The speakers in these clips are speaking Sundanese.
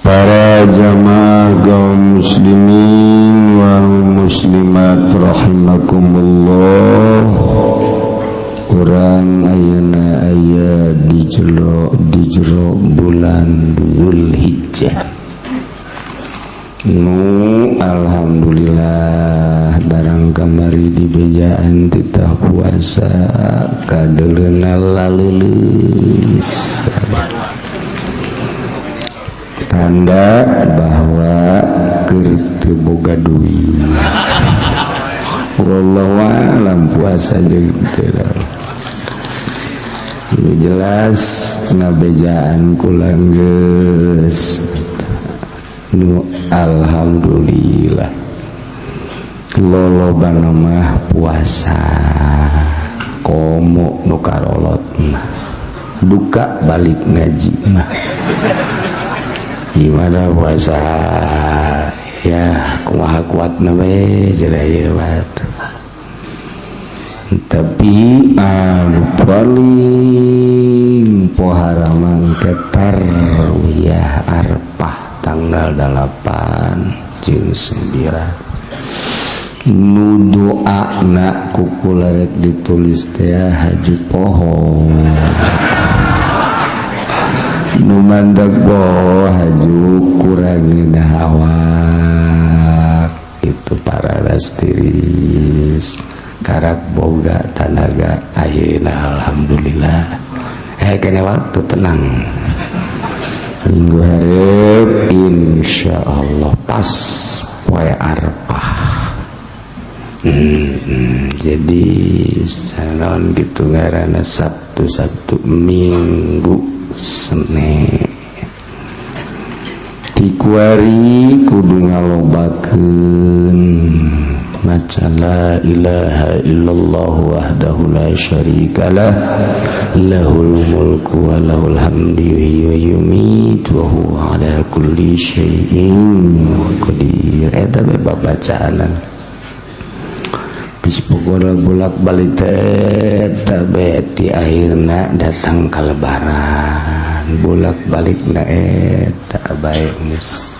Para jamaah kaum muslimin wal muslimat rahimakumullah. Urang ayeuna aya di jero bulan Dzulhijjah. Nu alhamdulillah barang kamari di bejaan titah puasa kadeleuna laleuleus, tanda bahwa keur teu boga duit. Wallahu a'lam, puasa jeung teu. Jelas ngabejaan kula geus nu alhamdulillah lolobana mah puasa, komo nu karolot mah duka balik ngaji mah. Gimana puasa ya, kumaha kuatna we cenah ieu mah. Tapi anu paling pohara mangke tarwiyah, Arpah tanggal 8 jeung 9, nu doana ku kula rek ditulis teh haju poho, nu mantak poho haju kurangin awak itu para tiris karak boga tanaga. Ayeuna alhamdulillah kene waktu tenang. Minggu hareup insyaallah pas poe Arpah. Jadi naon gitu ngaranna, Sabtu, Sabtu, Minggu, Senin. Ti kuari kudu ngalobakeun maca la ilaha illallah wahdahu la syarikalah, lahul mulku wa lahul hamdu yuhyi wa yumiit wa huwa ala kulli syai'in qadir. Eta be babacaanan geus pokona bolak-balik teh eta be ti akhirna datang ka Lebaran, bolak-balik na eta bae geus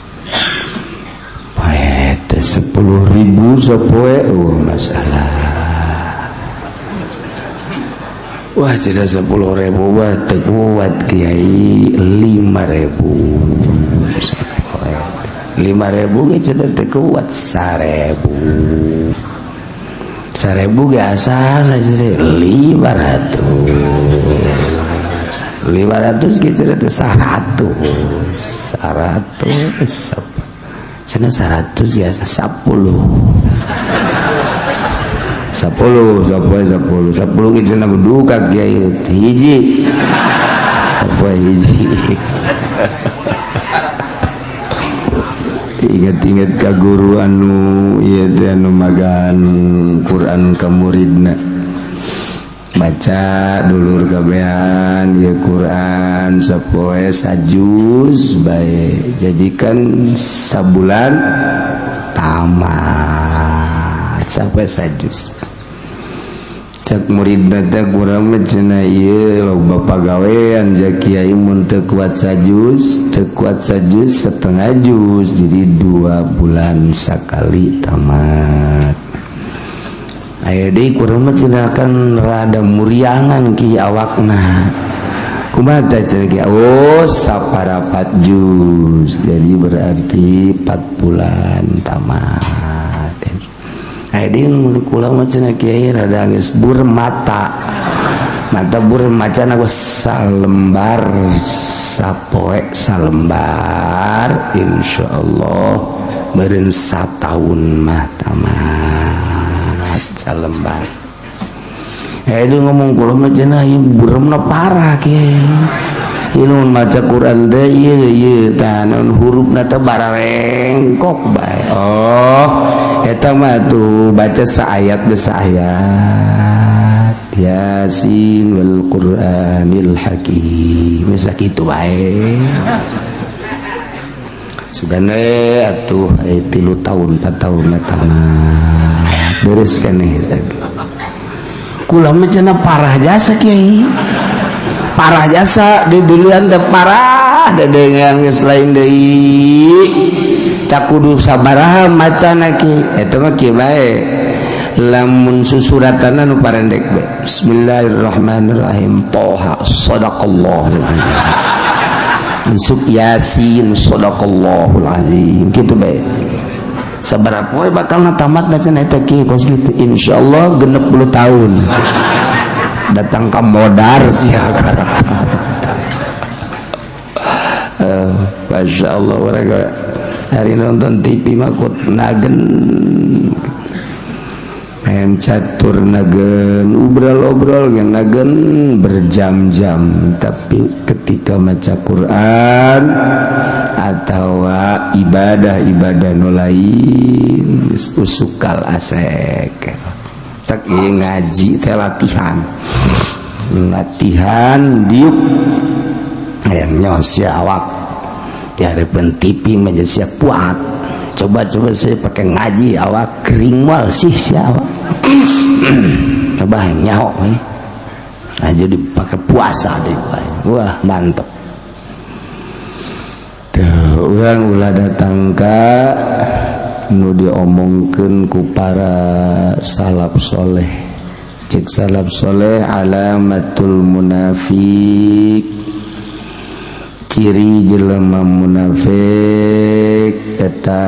10.000 sapoe. Oh, masalah. Wah, tidak, 10.000 wah teu kuat, Kiai. 5.000 sapoe, 5.000 ge cenah teu kuat. 1.000, 1.000 ge asana 500, 500 ge cenah teh 100, 100 cenah, 100 ya 10, 10 sapoe, 10, 10 ge cenah duka, Kiai. Hiji sapoe, hiji. Ingat-ingat ka guru anu ieu teh, anu magan Quran ka muridna, baca dulur kabehan ya Quran sapoe sajuz bae, jadikan sabulan tamat sampai sajuz. Cek murid teh, kurang mah cenah ieu loba pagawean ja, Kiai, mun teu kuat sajuz, teu kuat sajuz, setengah juz, jadi 2 bulan sakali tamat. Aya deui, kurang mah cenah kan rada muriangan ki awakna, kumaha teh cenah, Ki? Oh, saparapat juz, jadi berarti 4 bulan tamat. Aya deui, kula mah cenah, Kiai, rada geus burem mata, mata burem macan aku salembar sapoe, salembar, insyaallah meureun sataun mah tamat salembar. Itu ngomong, kula mah cenah ieu buremna parah, Kiai. Ieu nu maca Quran teh ieu ieu tah naon hurufna teh bararengkok bae. Oh, eta mah tuh baca saayat be saayat, Yasin wal Qur'anil Hakim, bisa kitu bae. Sugane atuh 3 tahun, 4 tahun tamat beres keneh. Kula mah cenah parah jasa, Kiai, parah jasa di duluan teh parah. Dedengean geus lain deui, tak kudu sabaraha macana ki. Eta mah kieu bae, lamun susuratan anu parendek bae, "Bismillahirrahmanirrahim, Toha, sadaqallahul azim," isuk "Yasin, sadaqallahul azim," kitu bae. Sabaraha poe bakal tamat cenah eta kieu kos kitu? Insyaallah 60 tahun datang ka modar sia. Masya Allah, mereka hari nonton TV mah nagen, main catur nagen, obrol-obrol nagen berjam-jam. Tapi ketika maca Quran atau ibadah-ibadah nu lain, usukal asek. Tak ngaji teh latihan, latihan diuk yang nyos ya awak di hadapan TV menjadi siap kuat. Coba-coba saya pakai ngaji, awak kering mal sih si awak. Coba nyaho eh. Aja dipakai puasa deh, wah mantep tuh. Orang ulah datang ka nu diomongkeun ku para salaf soleh. Cek salaf soleh, alamatul munafik, ciri jelema munafik eta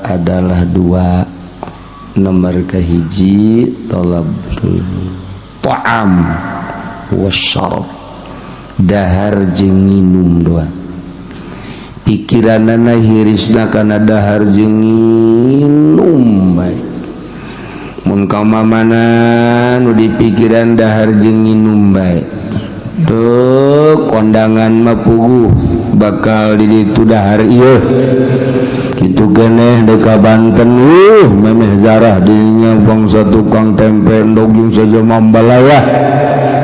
adalah dua. Nomor kahiji, tolabul ta'am wasyarab, dahar jeung nginum doang. Pikiranana hirisna kana dahar jeung nginum bae. Mun ka mana nu dipikiran dahar jeung nginum bae tuh, kondangan mah puguh bakal di ditu dahar ieu kitu keneh. Dek ka Banten, memeh zarah dinya bangsa tukang tempe endog jeung saja mambalaya,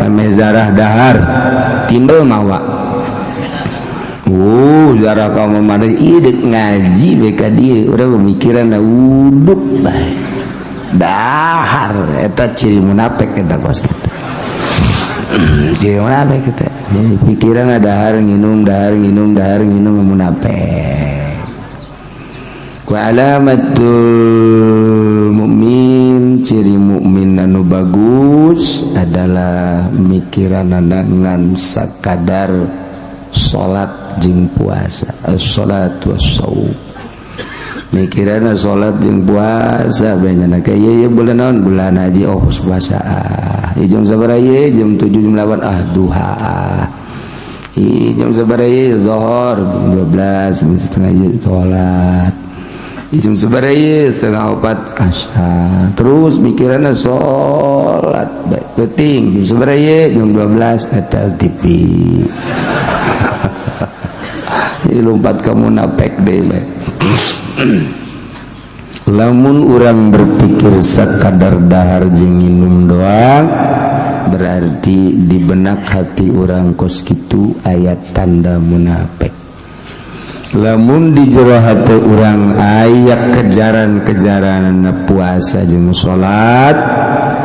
memeh zarah dahar timbel mawa. Zarah kamu mana ieu dek ngaji bae ka dieu, urang pemikiran uduk bae dahar. Eta ciri munafik, eta kos kitu ciri munafik kita. Jadi pikiran dahar nginum, dahar nginum, dahar nginum, munafik. Wa alamatul mukmin, ciri mukmin anu bagus adalah mikiran ngan sakadar salat jeung puasa, as-salatu was-saum. Mikiran salat jeung puasa bae nya. Kayak ieu bulan naon? Bulan haji. Oh, puasa. Ah, jam sabaraha ieu? Jam 7, jam 8. Ah, duha. Ih, jam sabaraha ieu? Zuhur 12 setengah ieu salat. Ih, jam sabaraha ieu? Setengah opat asar. Terus mikiranna salat bae. Penting jam sabaraha ieu? Jam 12 nyetel TV. Jadi lompat ka munafik deh bae. Lamun urang berpikir sakadar dahar jeung nginum doang, berarti di benak hati urang kos kitu aya tanda munafik. Lamun di jero hati urang aya kejaran-kejaran puasa jeung salat,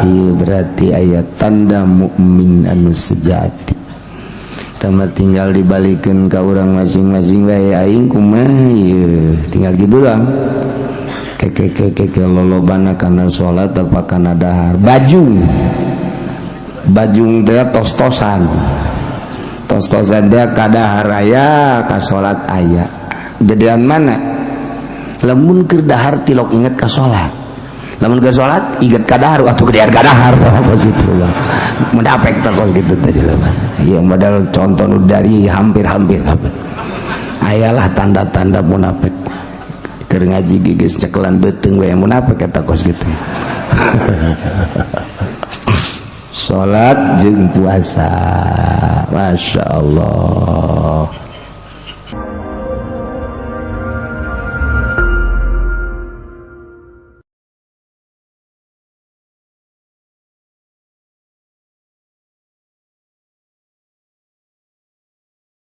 ieu berarti aya tanda mukmin anu sejati. Tama tinggal dibalikin ke orang masing-masing bae, aing kumaha ieu, tinggal gitu doang. Keke keke ke lolobana kana salat apa kana dahar? Bajung bajung teh tos-tosan, tos-tosan teh ka dahar aya, ka salat aya. Gedean mana? Lamun keur dahar tilok inget ka salat, lamun keur salat inget ka dahar, atuh gedean ka dahar. Kos kitu munafik teh kos kitu teh jelema. Ieu modal contoh nu dari hampir-hampir kabeh ayalah tanda-tanda munafik. Keur ngaji geus cekelan beuteung we, munafik eta kos kitu. Salat jeung puasa, Masya Allah.